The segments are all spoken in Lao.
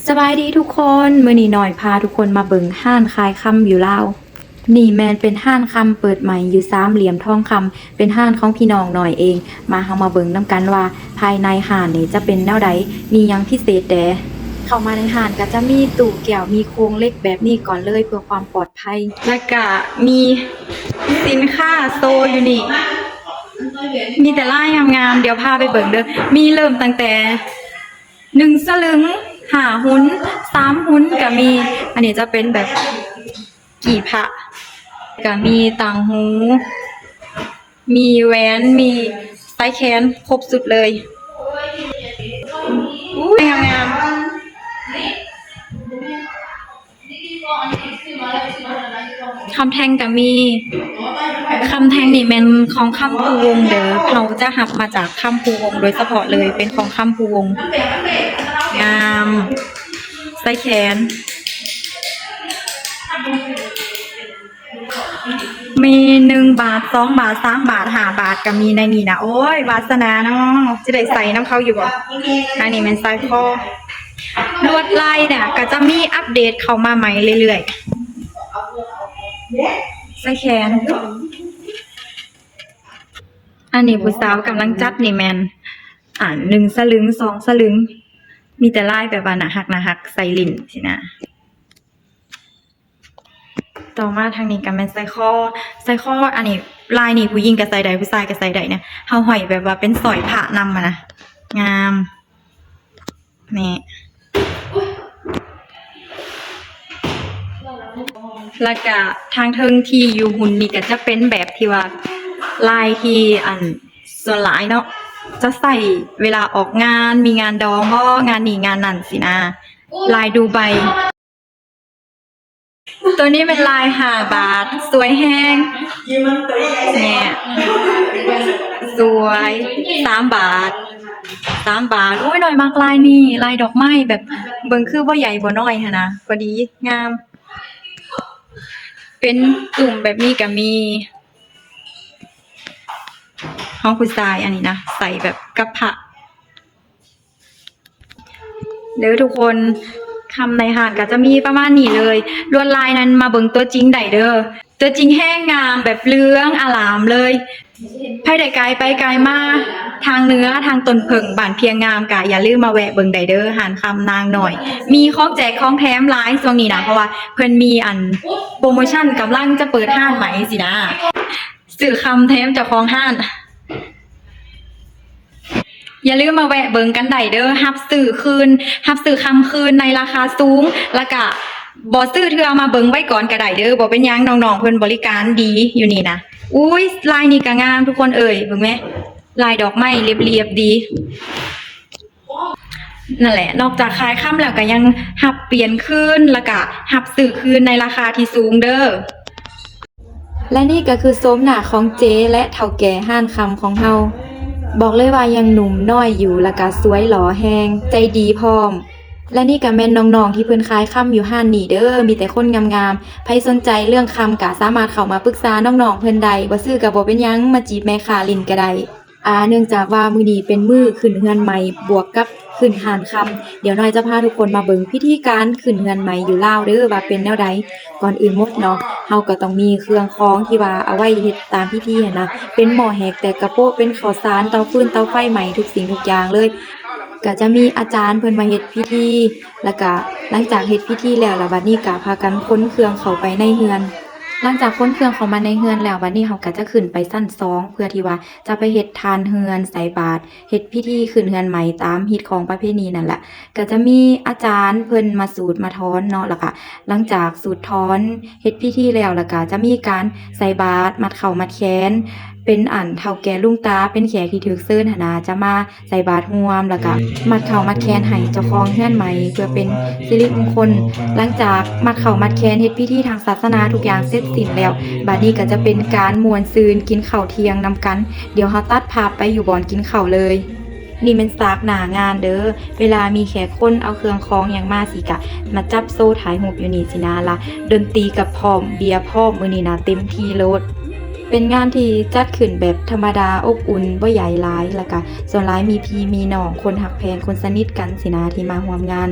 ສະບາຍດີທຸກຄົນ, ມື້ນີ້ນ້ອຍພາທຸກຄົນມາເບິ່ງຮ້ານຂາຍຄຳຢູ່ລາວ. ນີ້ແມ່ນເປັນຮ້ານຄຳເປີດໃໝ່ຢູ່ສາມຫຼ່ຽມທອງຄຳ, ເປັນຮ້ານຂອງພີ່ນ້ອງນ້ອຍເອງ. ມາເຮົາມາເບິ່ງນຳກັນວ່າພາຍໃນຮ້ານນີ້ຈະເປັນແນວໃດ, ມີຫຍັງພິເສດແດ່. ເຂົ້າມາໃນຮ້ານກໍຈະມີຕູ້ແກ້ວ, ມີໂຄງເຫຼັກແບບນີ້ກ່ອນເລີຍເພື່ອຄວາມປອດໄພ. ແລ້ວກະມີສິນຄ້າໂຊຢູ່ນີ້, ມີແຕ່ລາຍງາມໆ. ດຽວພາໄປເບິ່ງເດີ້. ມີເລີ່ມຕັ້ງແຕ່ໜຶ່ງສະລຶງ, ຫ້າຮຸນ, ສາມຮຸນກໍມີ. ອັນນີ້ຈະເປັນແບບກີ້ພະ, ກໍມີຕ່າງຫູ, ມີແຫວນ, ມີສາຍແຂນ, ຄົບຊຸດເລີຍ. ອຸ້ຍ ງາມໆ. ຄຳແທ່ງກໍມີ, ຄຳແທ່ງນີ້ແມ່ນຂອງຄຳພູວົງເດີ້, ເຮົາຈະຮັບມາຈາກຄຳພູວົງໂດຍສະເພາະເລີຍ, ເປັນຂອງຄຳພູວົງ. ງາມ, ສາຍແຂນ. ມີໜຶ່ງບາດ, ສອງບາດ, ສາມບາດ, ຫ້າບາດກໍມີໃນນີ້ນະ. ໂອ້ຍ ວາສະໜາເນາະ, ຈະໄດ້ໃສ່ນຳເຂົາຢູ່ບໍ່? ອັນນີ້ແມ່ນສາຍຄໍ. ລວດລາຍນະ ກໍຈະມີອັບເດດເຂົ້າມາໃໝ່ເລື້ອຍໆ. ສາຍແຂນ. ອັນນີ້ຜູ້ສາວກຳລັງຈັດນີ້ແມ່ນ ອັນ ໜຶ່ງສະລຶງ, ສອງສະລຶງ, ມີແຕ່ລາຍແບບວ່າໜ້າຮັກໆ ໃສ່ຫຼິ້ນຊີ້ນະ. ຕໍ່ມາທາງນີ້ກໍແມ່ນສາຍຄໍ, ສາຍຄໍອັນນີ້ ລາຍນີ້ຜູ້ຍິງກໍໃສ່ໄດ້ ຜູ້ຊາຍກໍໃສ່ໄດ້ນະ. ເຮົາຫ້ອຍແບບວ່າເປັນສ້ອຍພະນຳຫັ້ນນະ, ງາມ. ນີ້ ແລ້ວກະທາງເທິງທີ່ຢູ່ຫຸ້ນນີ້ກະຈະເປັນແບບທີ່ວ່າລາຍທີ່ ອັນ ສ່ວນຫຼາຍເນາະ ຈະໃຊ້ເວລາອອກງານ, ມີງານດອງບໍ, ງານນີ້ງານນັ້ນຊີ້ນະ, ລາຍດູໄບ. ໂຕນີ້ແມ່ນລາຍຫ້າບາດ, ສວຍແຮງ. ແນ່ ສວຍ. ສາມບາດ, ສາມບາດ. ໂອ້ຍ ນ້ອຍມັກລາຍນີ້, ລາຍດອກໄມ້ແບບ ເບິ່ງຄືບໍ່ໃຫຍ່ບໍ່ນ້ອຍຫັ້ນນະ, ພໍດີ ງາມ. ເປັນຕຸ່ມແບບນີ້ກໍມີ ຂອງຜູ້ຊາຍ. ອັນນີ້ນະ ໃສ່ແບບກັບພະ. ເດີທຸກຄົນ, ຄຳໃນຮ້ານກໍຈະມີປະມານນີ້ເລີຍ. ລວດລາຍນັ້ນມາເບິ່ງຕົວຈິງໄດ້ເດີ. ຕົວຈິງແຮງງາມ, ແບບເຫຼືອງອາລາມເລີຍ. ໃຜໄດ້ກາຍໄປກາຍມາທາງເໜືອ, ທາງຕົ້ນເຜິ້ງ, ບ້ານພຽງງາມ, ກໍຢ່າລືມມາແວະເບິ່ງໄດ້ເດີ, ຮ້ານຄຳນາງນ້ອຍ. ມີຂອງແຈກຂອງແຖມຫຼາຍຊ່ວງນີ້ນະ, ເພາະວ່າເພິ່ນມີ ອັນ ໂປຣໂມຊັນກຳລັງຈະເປີດຮ້ານໃໝ່ຊີ້ນະ. ຊື້ຄຳແຖມເຈົ້າຂອງຮ້ານ. ຢ່າລືມມາແວະເບິ່ງກັນໄດ້ເດີ, ຮັບຊື້ຄືນ, ຮັບຊື້ຄຳຄືນໃນລາຄາສູງ, ແລ້ວກະບໍ່ຊື້ເທື່ອມາເບິ່ງໄວ້ກ່ອນກໍໄດ້ເດີ, ບໍ່ເປັນຫຍັງ, ນ້ອງໆເພິ່ນບໍລິການດີຢູ່ນີ້ນະ. ອຸ້ຍ ລາຍນີ້ກໍງາມທຸກຄົນເອີຍ, ເບິ່ງແມ, ລາຍດອກໄມ້ລຽບໆດີ. ນັ້ນແຫຼະ, ນອກຈາກຂາຍຄຳແລ້ວກໍຍັງຮັບປ່ຽນຄືນ ແລ້ວກະຮັບຊື້ຄືນໃນລາຄາທີ່ສູງເດີ. ແລະນີ້ກໍຄືໂສມໜ້າຂອງເຈ ແລະເຖົ້າແກ່ຮ້ານຄຳຂອງເຮົາ. ບອກເລີຍວ່າຍັງໜຸ່ມນ້ອຍຢູ່, ແລ້ວກະສວຍຫຼໍ່ແຮງ, ໃຈດີພ້ອມ. ແລະນີ້ກໍແມ່ນນ້ອງໆທີ່ເພິ່ນຂາຍຄຳຢູ່ຮ້ານນີ້ເດີ, ມີແຕ່ຄົນງາມໆ. ໃຜສົນໃຈເລື່ອງຄຳກໍສາມາດເຂົ້າມາປຶກສານ້ອງໆເພິ່ນໄດ້, ບໍ່ຊື້ກໍບໍ່ເປັນຫຍັງ, ມາຈີບແມ່ຄ້າຫຼິ້ນກໍໄດ້. ອາ ເນື່ອງຈາກວ່າມື້ນີ້ເປັນມື້ຂຶ້ນເຮືອນໃໝ່ ບວກກັບຂຶ້ນຮ້ານຄຳ, ດຽວນ້ອຍຈະພາທຸກຄົນມາເບິ່ງພິທີການຂຶ້ນເຮືອນໃໝ່ຢູ່ລາວເດີ ວ່າເປັນແນວໃດ. ກ່ອນອື່ນໝົດເນາະ, ເຮົາກໍຕ້ອງມີເຄື່ອງຂອງທີ່ວ່າເອົາໄວ້ເຮັດຕາມພິທີຫັ້ນນະ, ເປັນໝໍ້ແຫກແຕກກະໂປະ, ເປັນເຂົ້າສານ, ເຕົາຟືນ, ເຕົາໄຟໄໝ້, ທຸກສິ່ງທຸກຢ່າງເລີຍ. ກໍຈະມີອາຈານເພິ່ນມາເຮັດພິທີ, ແລ້ວກະຫຼັງຈາກເຮັດພິທີແລ້ວ, ແລ້ວບັດນີ້ກະພາກັນຂົນເຄື່ອງເຂົ້າໄປໃນເຮືອນ. ຫຼັງຈາກຂົນເຄື່ອງເຂົ້າມາໃນເຮືອນແລ້ວ, ບັດນີ້ເຮົາກໍຈະຂຶ້ນໄປຊັ້ນສອງ ເພື່ອທີ່ວ່າຈະໄປເຮັດທານເຮືອນ, ໃສ່ບາດ, ເຮັດພິທີຂຶ້ນເຮືອນໃໝ່ຕາມຮີດຄອງປະເພນີນັ້ນແຫຼະ. ກໍຈະມີອາຈານເພິ່ນມາສູດມາຖອນເນາະ, ແລ້ວກະຫຼັງຈາກສູດຖອນ, ເຮັດພິທີແລ້ວ, ແລ້ວກະຈະມີການໃສ່ບາດ, ມັດເຂົ້າມັດແຂນ, ເປັນອັນເຖົ້າແກ່ລຸງຕາ, ເປັນແຂກທີ່ຖືກເຊີນຫັ້ນນະ, ຈະມາ ໃສ່ບາດຮ່ວມ ແລ້ວກະມັດເຂົ້າມັດແຂນໃຫ້ເຈົ້າຂອງເຮືອນໃໝ່ ເພື່ອເປັນສິລິມຸງຄົນ. ຫຼັງຈາກມັດເຂົ້າມັດແຂນ ເຮັດພິທີທາງສາສະໜາທຸກຢ່າງເສັດສິ້ນແລ້ວ, ບາດນີ້ກໍຈະເປັນການມ່ວນຊື່ນກິນເຂົ້າທ່ຽງນຳກັນ. ດຽວເຮົາຕັດພາບໄປຢູ່ບ່ອນກິນເຂົ້າເລີຍ. ນີ້ແມ່ນສາກໜ້າງານເດີ້. ເວລາມີແຂກຄົນເອົາເຄື່ອງຂອງຫຍັງມາຊີ້ ກະມາຈັບໂຊຖ່າຍຮູບຢູ່ນີ້ຊີ້ນະລະ. ດົນຕີກໍພ້ອມ, ເບຍພ້ອມ, ມື້ນີ້ນະເຕັມທີ່ໂລດ. ເປັນງານທີ່ຈັດຂຶ້ນແບບທຳມະດາ, ອົບອຸ່ນ, ບໍ່ໃຫຍ່ຫຼາຍ, ແລ້ວກະສ່ວນຫຼາຍມີພີ່ມີນ້ອງ, ຄົນຮັກແພງ, ຄົນສະໜິດກັນຊີ້ນະ ທີ່ມາຮ່ວມງານ.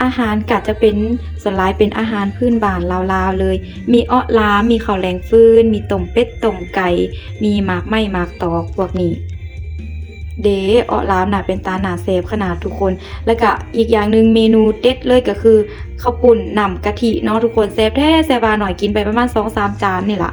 ອາຫານກະຈະເປັນ ສ່ວນຫຼາຍເປັນອາຫານພື້ນບ້ານລາວໆເລີຍ ມີເອາະຫຼາມ ມີເຂົ້າແລງຟືນ ມີຕົ້ມເປັດຕົ້ມໄກ່ ມີໝາກໄມ້ໝາກຕອກພວກນີ້ເດ້. ເອາະຫຼາມນະເປັນຕາໜ້າແຊບຂະໜາດທຸກຄົນ. ແລ້ວກະອີກຢ່າງໜຶ່ງເມນູເດັດເລີຍກະຄືເຂົ້າປຸ້ນນ້ຳກະທິເນາະທຸກຄົນ ແຊບແທ້ແຊບວ່າ ໜ້ອຍກິນໄປປະມານສອງສາມຈານນີ້ລະ.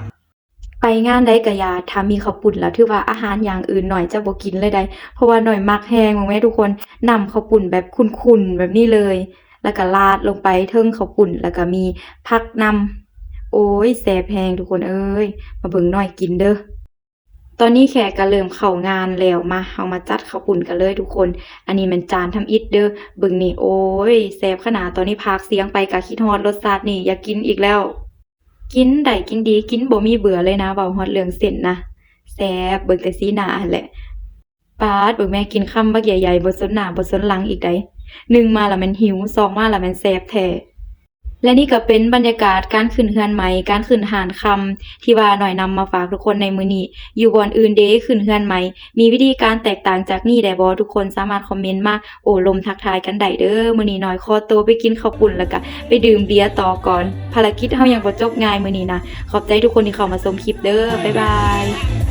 ໄປງານໃດກະຢ່າ ຖ້າມີເຂົ້າປຸ້ນແລ້ວ ຖືວ່າອາຫານຢ່າງອື່ນໜ້ອຍຈະບໍ່ກິນເລີຍໃດ໋ ເພາະວ່າໜ້ອຍມັກແຮງ. ເບິ່ງແມ້ທຸກຄົນ ນ້ຳເຂົ້າປຸ້ນແບບຂຸ້ນໆແບບນີ້ເລີຍ ແລ້ວກະລາດລົງໄປເທິງເຂົ້າປຸ້ນ ແລ້ວກະມີຜັກນຳ. ໂອ້ຍ ແຊບແຮງທຸກຄົນເອີຍ. ມາເບິ່ງໜ້ອຍກິນເດີ້. ຕອນນີ້ແຂກກະເລີ່ມເຂົ້າງານແລ້ວ. ມາ ເຮົາມາຈັດເຂົ້າປຸ້ນກັນເລີຍທຸກຄົນ. ອັນນີ້ແມ່ນຈານທຳອິດເດີ້. ເບິ່ງນີ້ ໂອ້ຍ ແຊບຂະໜາດ. ຕອນນີ້ພາກສຽງໄປກະຄິດຮອດລົດຊາດນີ້ ຢາກກິນອີກແລ້ວ. ກິນໄດ້ກິນດີ ກິນບໍ່ມີເບື່ອເລີຍນະ. ເວົ້າຮອດເລື່ອງເສັ້ນນະ ແຊບ ເບິ່ງແຕ່ສີໜ້າຫັ້ນແຫຼະ. ປາດ ເບິ່ງແມ້ ກິນຄຳບັກໃຫຍ່ໆ ບໍ່ສົນໜ້າບໍ່ສົນຫຼັງອີກໃດ໋. ໜຶ່ງມາລະແມ່ນຫິວ ສອງມາລະແມ່ນແຊບແທ້. ແລະນີ້ກະເປັນບັນຍາກາດການຂຶ້ນເຮືອນໃໝ່ ການຂຶ້ນຮ້ານຄຳ ທີ່ວ່ານ້ອຍນຳມາຝາກທຸກຄົນໃນມື້ນີ້. ຢູ່ບ່ອນອື່ນເດ ຂຶ້ນເຮືອນໃໝ່ ມີວິທີການແຕກຕ່າງຈາກນີ້ແດ່ບໍ່? ທຸກຄົນສາມາດຄອມເມັນມາໂອ້ລົມທັກທາຍກັນໄດ້ເດີ້. ມື້ນີ້ນ້ອຍຂໍໂຕໄປກິນເຂົ້າປຸ້ນ ແລ້ວກະໄປດື່ມເບຍຕໍ່ກ່ອນ. ພາລະກິດເຮົາຍັງບໍ່ຈົບງ່າຍມື້ນີ້ນະ. ຂອບໃຈທຸກຄົນທີ່ເຂົ້າມາຊົມຄລິບເດີ້. ບາຍບາຍ.